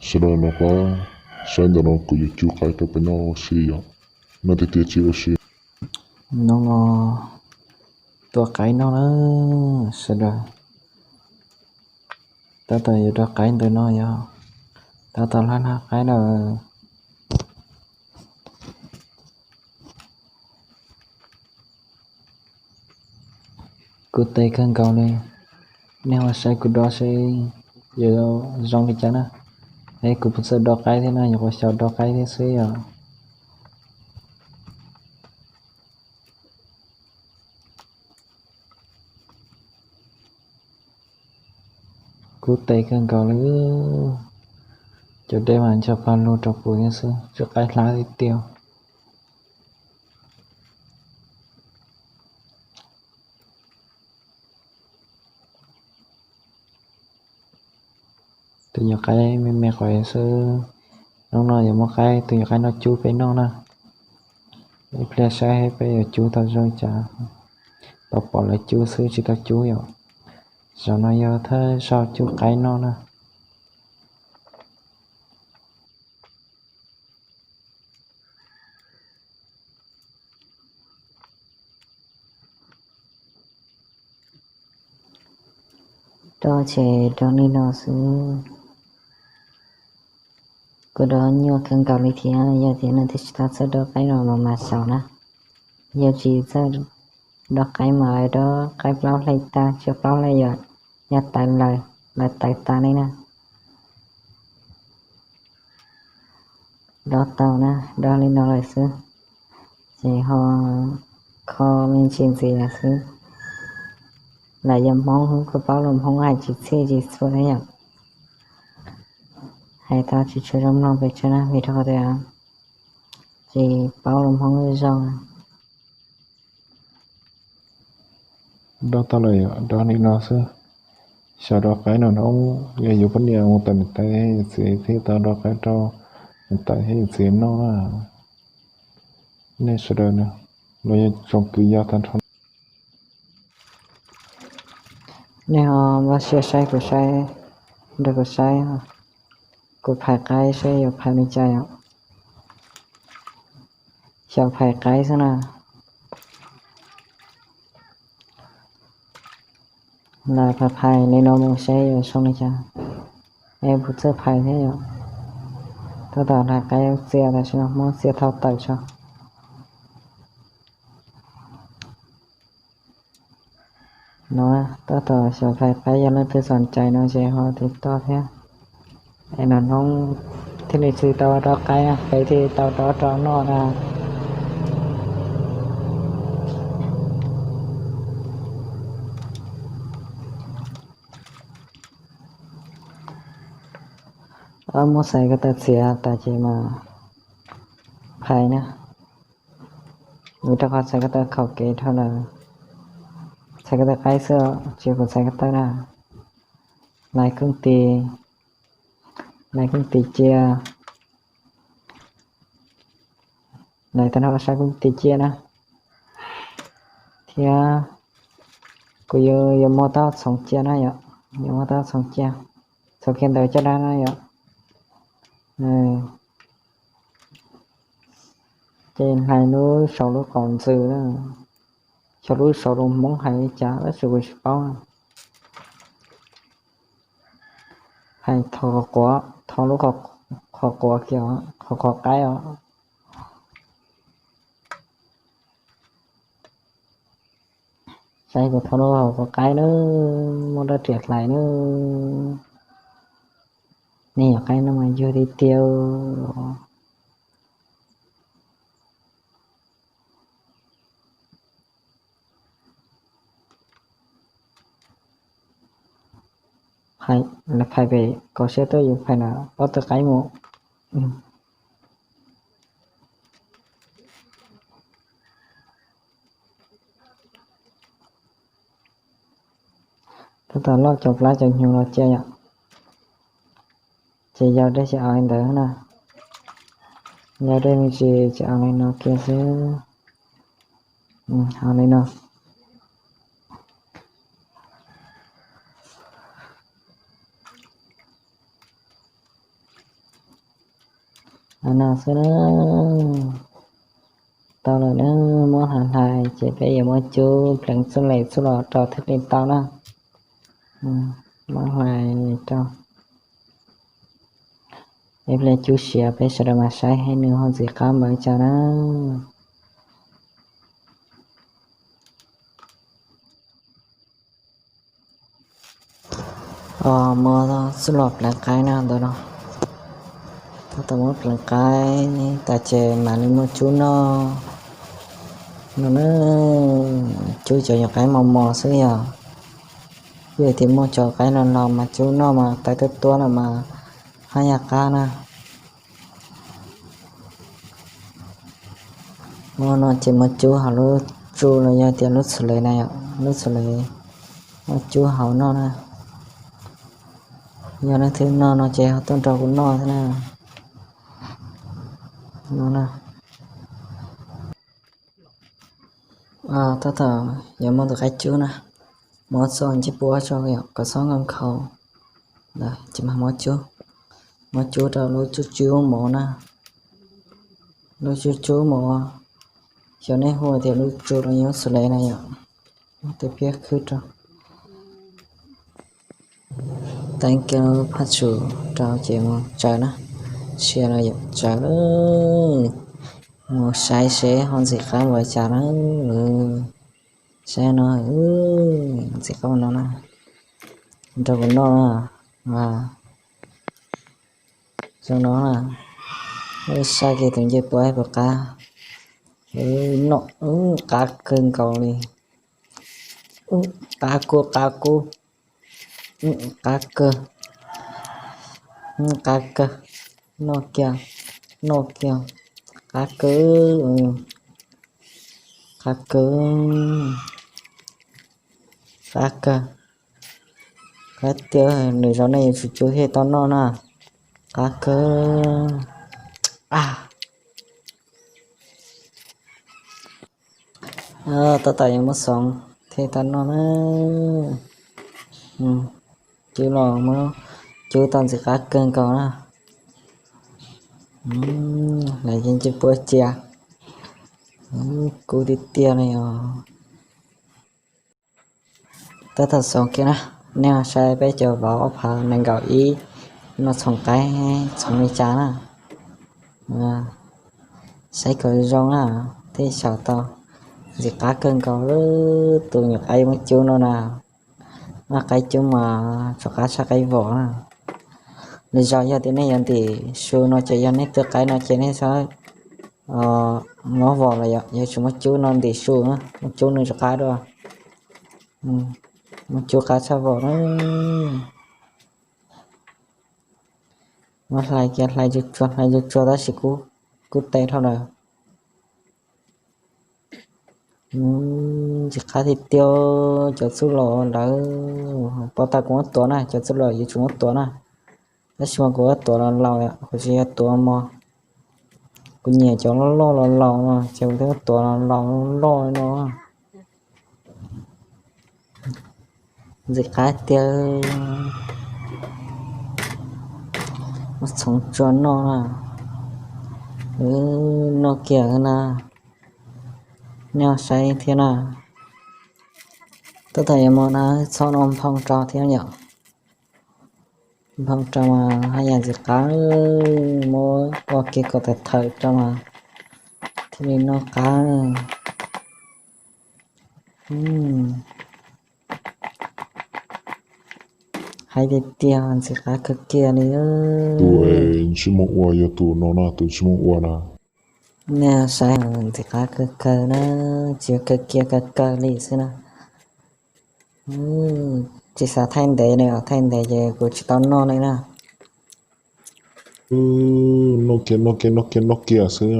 Sawv daws los pab saib ntawm no kuv yuav cub qaib rau peb noj ua si yom. Noj tiag tiag tsis ua si. Noo no tua qaib noj na sawv daws. Tab tom yuav rau qaib ntawm no yog tab tom hlab hlab qaib lawm. Kuv tes kawg nkaus li. Nej ho saib kuv dob seb yuav zoo li cas na. Es kuv puas txawj dob qaib thiab na, nyuam qhuav xyaum dob qaib thiab xwb os. Kuv tes kawg nkaus li. Cov dej mas ncho pawg lug rau kuv thiab xwb, tsw qaib hlab tiag tiag. Tus nyuam qaib me me qhov xwb. Hnub no yuav muab qaib, tus nyuam qaib no cub peb noj na. Ib pliag saib peb yuav cub tau zoo cas. Tau pom lawv cub xwb tsis tau cub yom. Zaum no yog thawj zaug cub qaib noj na. Dob ces dob li no xwb. Kuv dob nyuaj kawg nkaus li thiab, yog tias nej twb tsis tau txawj dob qaib no los mas xyaum na. Yog tsis txawj dob qaib mas dob qaib plaub hle tag, tsw plaub hle yog, yog tawv lawm, lawv tawv tas li na. Dob tau na, dob li no lawm xwb. Ces ho kho me ntsis ntxiv lawm xwb. Lawv yog Hmoob, kuj paub lus Hmoob hais tsis txhij tsis txhua thiab yom. Hais tau tsis tshua zoo mloog pes tsawg na, vim rau qhov tias tsis paub lus Hmoob zoo. Dob tau lawm, dob li no xwb. Xyaum dob qaib no hnub yog yuav poj niam mus tawm niam tais yawm txiv thiaj tau dob qaib rau niam tais thiab yawm txiv noj na. Nej sawv daws los yog tsoom kwv yog tag nrho, nej ho npaj siab saib kuv saib, nrog kuv saib, kuv phais qaib seb yuav phais li cas yom. Xyaum phais qaib xwb na. Lam phais phais li no mus seb yuav zoo li cas. Es puas txawj phais thiab yom. Tab tom hlais qaib txias, tam sim no muab txias thau tawm tso. No tab tom xyaum phais qaib, yog leej twg xom cai no ces ho tiv toj thiab. Es no hnub thiaj li tsis tau dob qaib, peb thiaj tau dob rau noj na. Muab xaiv ko taw txiav tas ces mas phais na. Vim rau qhov xaiv ko taw khaum kev dhau lawm. Xaiv ko taw qaib xwb, tsis pom xaiv ko taw na. Lais kooj tis, lais kooj tis cia. Lais tag nrho sab kooj tis cia na. Thiab kuv yuav, yuav muab tau txhoov cia na yom. Yuav muab tau txhoov cia, txhoov kiag ntawd caj dab na yom. Ces hlais lub saum lub qaum ntxws na. Xyaum lub saum lus Hmoob hais li cas tab sis kuv tsis paub. Hais tho quav, tho lub qhov quav kiag, qhov quav qaib os. Saib kuv tho lub qhov quav qaib na, muab rab riam hlais na. Nej yog qaib no mas yug tiag tiag. Phais, phais pem kaum siab tuaj yus phais na ob tug qaib mus. Tab tom loj cov plab cov hnyuv los cia yom. Ces yau dej ces ua li ntawd na. Yau dej me ntsis ces ua li no kiag xwb. Ua li no. No xwb na. Tau lawm na, muab hlais hlais ces peb yuav muab cub pleev txuj les txuj los rau thiaj li tau na. Muab hlais rau. Ib pliag cub siav peb sawv daws mam saib nws ho ntxim qab npaum li cas na. Muab txuj los pleev qaib na ntawd no. Tab tom muab pleev qaib tas ces mam li muab cub noj no na. Cub cov nyuam qaib mos mos xwb yog. Yog tias muaj cov qaib los los mas cub noj mas tais tuab tuab lawm mas haj yam qab na. Muab no ces muab cub hauv lub tsu los yog tias lub txhuv lev na, lub txhuv lev, muab cub hauv noj na. Yog leej twg noj no ces ho tuaj nrog kuv noj thiab na. No na. Tab tom yuav muab tus qaib cub na, muab txoj ncej puab tso kom txhob nkag nkhaus. Ces mas muab cub, muab cub rau lub cub cub mov na. Lub cub cub mov, xyov nej hu tias lub tsu los yog txhuv lev na yom. Muab tej phiab khwb rau. Teeb kiag phaj tsum rau ces mus tsaws na. Sia los yom tsaws lawm. Mus saib seb ho ntxim qab npaum li cas na. Saib no, ntxim qab no na. Nrog kuv noj na. Zoo no na. Saib kiag tus ncej puab puas qab. Noj, qab kawg nkaus li. Qab kub qab kub. Qab kawg. Qab kawg. Noj kiag, noj kiag. Qab kawg. Qab kawg. Qab kawg. Qab tiag, lwm zaus nej yuav tsum cub thiaj tau noj na. Qab kawg. Tab tom yuav muab xoov thiaj tau noj na. Cub los muab cub tau ntxim qab kawg nkaus na. Lawv yeej tsis puab cia. Kub tiag tiag li os. Tab tom xoov kiag na, nej saib peb cov vauv ob phav nees nkaum ib no txhoov qaib txhoov li cas na. Saib kom zoo na, thiaj xyaum tau. Ntxim qab kawg nkaus tus nyuam qaib muab cub no na. Muab qaib cub mas tsuas qab tshaj qaib vos na. Lwm zaus yog tias nej yuav ntim su no ces yog nej twb qaib no ces nej txhob muab vos los yog yuav tsum muab cub no ntim su na, muab cub nws tsuas qab dua. Muab cub qab tshaj vos na. Muab hlais kiag, hlais tsuag tsuag, hlais tsuag tsuag tab sis kub teb dhau lawm. Ntxim qab tiag tiag. Cov txuj lom lawm, pov tas kuv muab tuav na, cov txuj lom yuav tsum muab tuav na. Tab sis mas kuv yuav tuav los laus, kuv tsis yog tuav mos. Kuv nyiam cov loj loj los laus no ces kuv thiaj tuav los laus loj no. Ntxim qab tiag. Muab txhoov tsuag noj na. Noj kiag na. Nej saib thiab na. Tab tom yuav mus na, txhob noj nphoo rau thiab yom. Nphoo rau mas haj yam ntxim qab, muab ua kiag kom tawm thawm rau mas thiaj li noj qab. Hais tiag tiag ntxim qab kawg kiag li. Tus tsis muaj ua yog tus no na, tus tsis muaj ua na. Nej saib ntxim qab kawg kawg na, tsis kawg kiag kawg kawg li xwb na. Tsis xav thaij ntev ne, thaij ntev ces kuv tsis tau noj li na. Noj kiag noj kiag noj kiag noj kiag xwb.